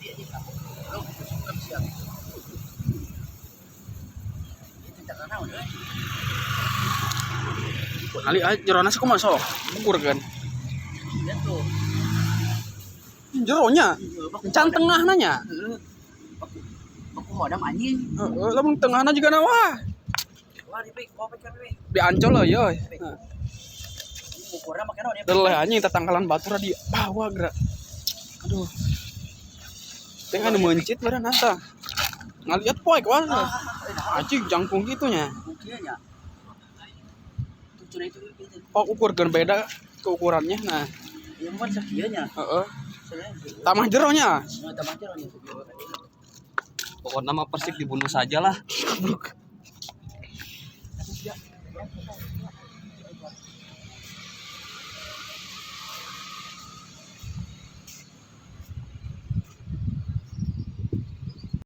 Anjing aku. Lu sungkem sia. Itu tak naon euy. Kali ah jerona sih kumaha sok? Ukur kan. Iya tuh. Jeronya. Can tengah nanya. Heeh. Baku hodam anjing. Heeh, lamun tengahna juga na wah. Wah, di pik, kopek kan we. Di Ancol lah ya. Ukurna make naon ya? Deleh anjing tatangkalan batur di bawah gerak. Aduh. Teh anu meuncit badan asa. Ngaliat poek wah. Anjing jangkung gitu nya. Kieu nya. Tuh cenah itu itu. Oh ukur kan beda keukurannya nah. Ieu mah sakieu nya. Heeh. Tamah jeronya. Nah, tambah jero nya sakieu. Pokoknya mah Persib dibunuh saja lah.